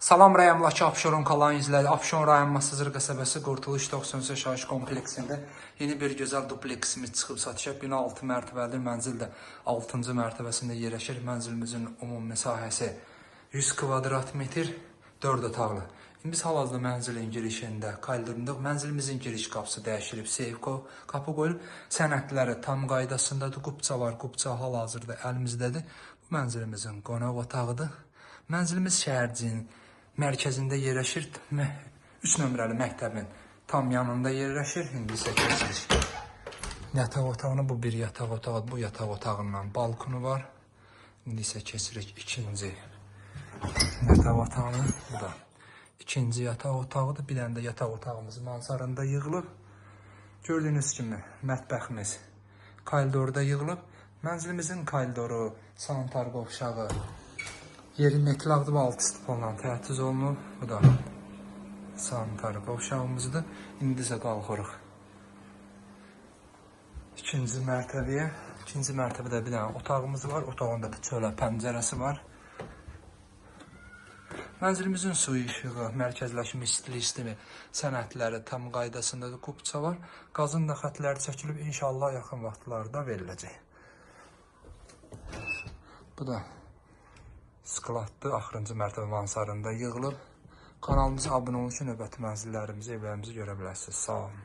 Salam rayonundakı Abşeron kalan izləri, Abşeron rayon Masazır qəsəbəsi Qurtuluş 93 yaşayış kompleksində yeni bir gözəl dupleksimiz çıxıb satışa. Bina 6 mərtəbəlidir, mənzil də 6-cı mərtəbəsində yerləşir. Mənzilimizin ümumi sahəsi 100 kvadrat metr, 4 otaqlı. İndi biz hal-hazırda mənzilin girişində, koridorundayıq. Mənzilimizin giriş qapısı dəyişilib, seyf qapı qoyulub. Sənədləri tam qaydasındadır. Qupça var, qupça hal-hazırda əlimizdədir. Bu mənzilimizin qonaq otağıdır. Mənzilimiz şəhərciyin mərkəzində yerləşir. 3 nömrəli məktəbin tam yanında yerləşir. İndi isə keçirik yataq otağına. Bu bir yataq otağı, bu yataq otağından balkonu var. İndi isə keçirik ikinci yataq otağına. Bu da ikinci yataq otağıdır. Bir dənə də yataq otağımız mansarında yığılıb. Gördüyünüz kimi mətbəximiz koridorda yığılıb. Mənzilimizin koridoru, sanitar qovşağı, yeri metlaqdır və alt istifonla təchiz olunub. Bu da sanitar qovşağımızdır. İndi isə qalxırıq ikinci mərtəbəyə. İkinci mərtəbədə bir dənə otağımız var. Otağın da çölə pəncərəsi var. Mənzilimizin suyu, işığı, mərkəzləşmiş istilik sistemi, sənədləri tam qaydasındadır. Kupça var. Qazın da xətləri çəkilib, inşallah yaxın vaxtlarda veriləcək. Bu da skladdır. Axırıncı mərtəbə mansarında yığılıb. Kanalımıza abunə olun ki, növbəti mənzillərimizi, evlərimizi görə biləsiniz. Sağ olun.